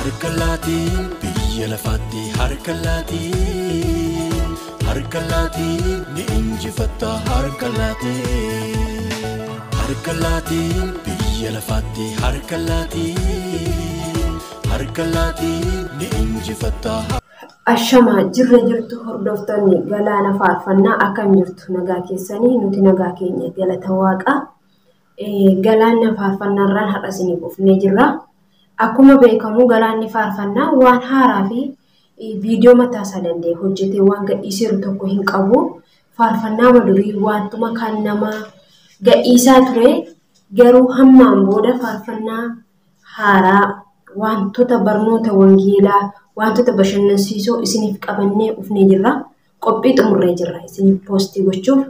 Harka laatiin biyya lafaatti harka laatiin, harka laatiin ni injifatta harka laatiin. Harka laatiin biyya lafaatti harka laatiin, harka laatiin ni injifatta. Ashamaa jirra jirtu hordoftoonni Galaana Faarfannaa, akkam jirtu? Nagaa keessanii? Nuti nagaa keenya, galata Waaqaa. Galaana Faarfannaarraan har'a isiniif dhufnee jirra. Akkuma beekamu Galaanni Faarfannaa waan haaraa fi viidiyoo mataa isaa danda'e hojjetee waan gadhiiseeru tokko hin qabu. Faarfannaa durii wantuma kan nama gadhiisaa ture, garuu hammaan booda faarfannaa haaraa, wantoota barnoota wangeelaa, wantoota bashannansiisoo isiniif qabannee dhufnee jirra. Qophii xumurree jirra isiniif poostii gochuuf.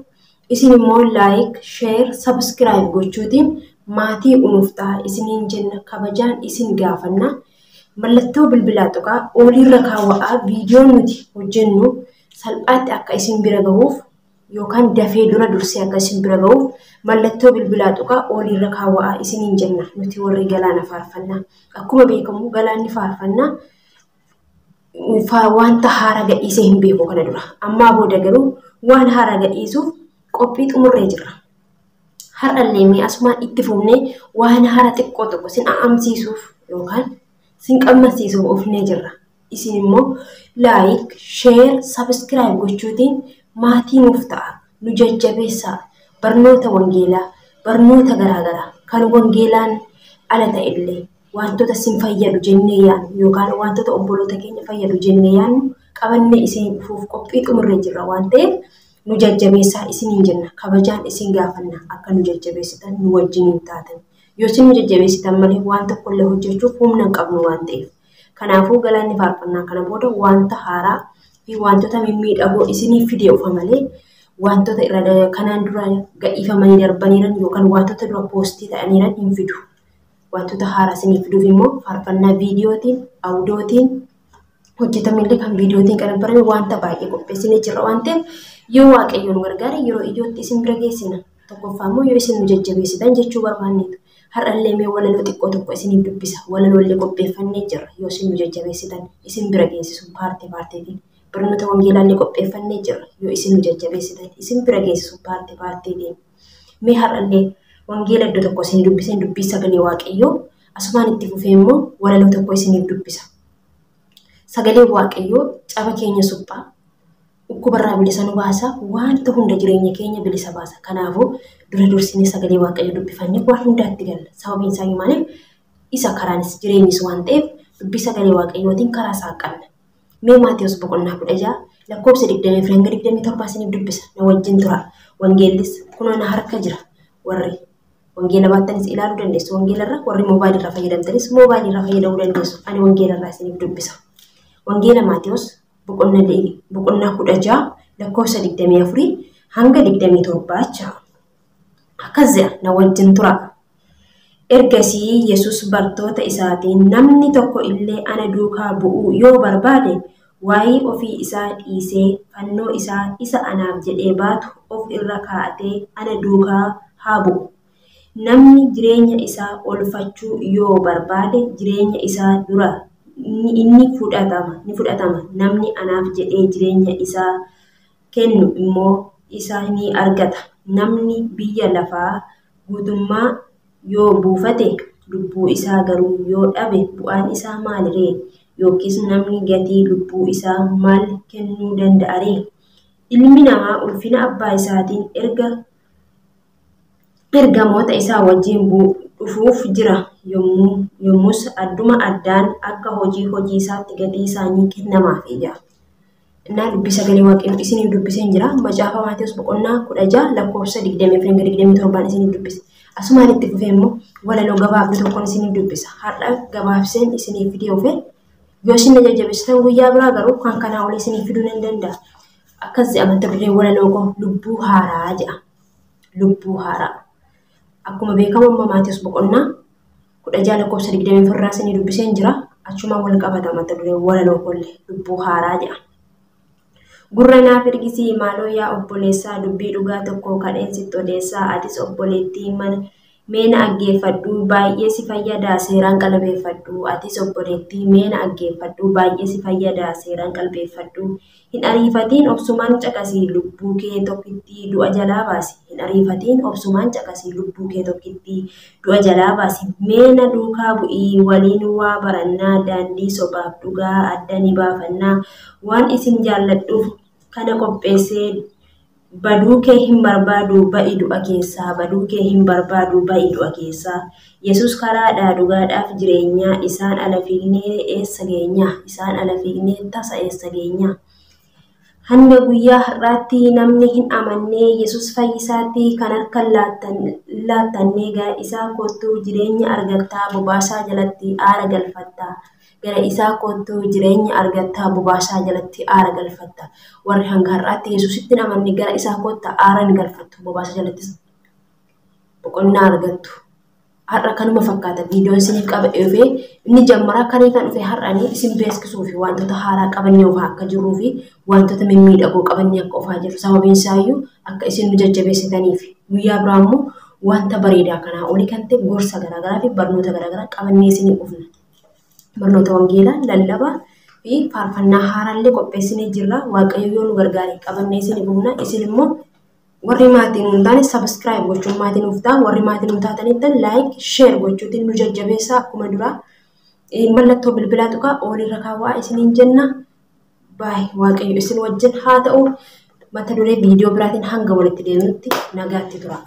Isin immoo like, share, subscribe gochuutiin maatii unuuf ta'a isiniin jenna, kabajaan isin gaafanna. Mallattoo bilbilaa tuqaa, oliirra kaawwa'aa, viidiyoon nuti hojjennu salphaatti akka isin bira gahuuf yookaan dafee dura dursee akka isin bira gahuuf mallattoo bilbilaa tuqaa, oliirra kaawwa'aa isiniin jenna nuti warri Galaana Faarfannaa. Akkuma beekamu Galaanni Faarfannaa wanta haaraa gadhiisee hin beeku kana dura. Ammaa booda garuu waan haaraa gadhiisuuf qophii xumurree jirra. Har'allee mee asumaan itti fufnee waan haaraa xiqqoo tokko sin a'amsiisuuf yookaan sin qammasiisuuf dhufnee jirra. Isin immoo like, share, subscribe gochuutiin maatii nuuf ta'a. Nu jajjabeessaa. Barnoota wangeelaa, barnoota garaagaraa kan wangeelaan ala ta'ellee, wantoota sin fayyadu jennee yaadnu yookaan wantoota obboloota keenya fayyadu jennee yaadnu qabannee isin dhufuuf qophii xumurree jirra waan ta'eef nu jajjabeessaa isiniin jenna, kabajaan isin gaafanna akka nu jajjabeessitan, nu wajjiniin taatan. Yoo isin nu jajjabeessitan malee waan tokkollee hojjechuuf humna hin qabnu waan ta'eef. Kanaafuu Galaanni Faarfannaa kana booda wanta haaraa fi wantoota mimmiidhagoo isiniif fidee dhufa malee wantoota irra kanaan dura gadhiifamanii darbaniiran yookaan wantoota dura poostii ta'aniiran hin fidu. Wantoota haaraa isiniif fiduuf immoo faarfannaa viidiyootiin, audiyootiin hojjetamillee, kan viidiyootiin kan barame wanta baay'ee qopheessinee jirra waan ta'eef yoo Waaqayyo nu gargaare yeroo iyyootti isin bira geessina. Tokkoffaa immoo yoo isin nu jajjabeessitan jechuu barbaanneetu. Har'allee mee walaloo xiqqoo tokko isiniif dubbisa. Walaloolee qopheeffannee jirra yoo isin nu jajjabeessitan isin bira geessisu paartii paartiitiin. Barnoota wangeelaallee qopheeffannee jirra yoo isin nu jajjabeessitan isin bira geessisu paartii paartiitiin. Mee har'allee wangeela iddoo tokko isin dubbiseen, dubbii sagalee Waaqayyoo, asumaan itti fufee immoo walaloo tokko isiniif dubbisa. Sagalee Waaqayyoo caba keenya suphaa, dhukkubarraa bilisa nu baasa, wanta hunda jireenya keenya bilisa baasa. Kanaafuu dura dursinee sagalee Waaqayyoo dubbifannee waan hundaatti galla. Sababiin isaa maaliif? Isa karaanis jireenyis waan ta'eef dubbii sagalee Waaqayyootiin karaa saaqanna. Mee Maatiyus boqonnaa 16 lakkoofsa 24 hanga 27 isiniif dubbisa. Na wajjin tura. Wangeellis kunoo na harka jira. Warri wangeela baattanis ilaaluu dandeessu. Wangeelarra warri moobaayilirraa fayyadamtanis moobaayilirraa fayyadamuu dandeessu. Ani wangeelarraa isiniif dubbisa. Wangeela Maatiyus boqonnaa 16 lakkoofsa 24 hanga 27 jecha. Akkas jedha, na wajjin tura. Ergasii Yesus bartoota isaatiin, "Namni tokko illee ana duukaa bu'uu yoo barbaade waa'ee ofii isaa dhiisee fannoo isaa isa anaaf jedhee baatu of irra kaa'atee ana duukaa haa bu'u. Namni jireenya isaa oolfachuu yoo barbaade jireenya isaa dura inni fudhatama ni fudhatama. Namni anaaf jedhee jireenya isaa kennu immoo isa ni argata. Namni biyya lafaa guutummaa yoo buufate lubbuu isaa garuu yoo dhabe bu'aan isaa maali ree? Yookiis namni gatii lubbuu isaa maal kennuu danda'a ree? Ilmi namaa ulfina abbaa isaatiin erga ergamoota isaa wajjin dhufuuf jira. Yommus adduma addaan akka hojii hojii isaatti gatii isaanii kennamaaf," jedha. Innaa dubbii sagalee Waaqayyoo isiniif dubbiseen jira. Macaafa Maatiyus boqonnaa 16 lakkoofsa 24 hanga 27 isiniif dubbise. Asumaan itti fufee immoo walaloo gabaabduu tokkoon isiniif dubbisa. Har'a gabaabseen isiniif fidee dhufe, yoo isin na jajjabeessitan guyyaa biraa garuu kan kanaa olii isiniif fiduu nan danda'a. Akkas jedha mata dureen walaloo koo, "Lubbuu haaraa" jedha. Lubbuu haaraa. Akkuma beekamu amma Maatiyus boqonnaa 16 lakkoofsa 24 irraa isinii dubbiseen jira. Achumaan wal qabata mata dureen walaloo koollee, "Lubbuu haaraa" jedha. Gurra naaf ergisii maaloo yaa obboleessaa, dubbii dhugaa tokko kadheen sitti odeessaa, atis obboleettii mana Mee na dhaggeeffadhu baay'ee si fayyadaa seeraan qalbeeffadhu. Atis obboleettii mee na dhaggeeffadhu baay'ee si fayyadaa seeraan qalbeeffadhu. Hin ariifatiin obsumaan caqasii lubbuu kee tokkittii du'a jalaa baasi. Hin ariifatiin obsumaan caqasii lubbuu kee tokkittii du'a jalaa baasi. Mee na duukaa bu'ii waliin waa barannaa daandii sobaaf dhugaa adda ni baafannaa. Waan isin jaalladhuuf kana qopheessee baduu kee hin barbaadu ba'i du'a keessaa, baduu kee hin barbaadu ba'i du'a keessaa. Yesus karaadhaa dhugaadhaaf jireenyaa, isaan ala fiignee eessa geenyaa, isaan ala fiignee tasa eessa geenyaa. Hanga guyyaa har'aatti namni hin amannee Yesus fayyisaatti kan harka laattannee gara isaa kottuu jireenya argattaa bobaasaa jalatti aara galfattaa. Gara isaa kottuu jireenya argattaa bobaasaa jalatti aara galfatta. Warri hanga har'aatti Yesuusitti hin amanne gara isaa kottaa aara ni galfattu, bobaasaa jalattis boqonnaa argattu. Har'a kanuma fakkaata viidiyoon isiniif qabadhee dhufee inni jammaraa kanii kan dhufe har'anii isin beeksisuu fi wantoota haaraa qabannee ofaa akka jirruu fi wantoota mimmiidhagoo qabannee akka ofaa jirru, sababiin isaayyuu akka isin nu jajjabeessitaniif. Guyyaa biraa immoo wanta bareedaa kanaa olii kan ta'e gorsa garaagaraa fi barnoota garaagaraa qabannee isinii dhufna. Barnoota wangeelaa, lallabaa fi faarfannaa haaraallee qopheessinee jirra. Waaqayyo yoo nu gargaare qabannee isinii dhufna. Isin immoo warri maatii nuun taane subscribe gochuun maatii nuuf ta'a. Warri maatii nuun taatanittan like, share gochuutiin nu jajjabeessaa, akkuma duraa mallattoo bilbilaa tuqaa olirra kaawwaa isiniin jenna. Baay'ee Waaqayyo isin wajjin haa ta'u. Mata duree viidiyoo biraatiin hanga walitti deemnutti nagaatti tura.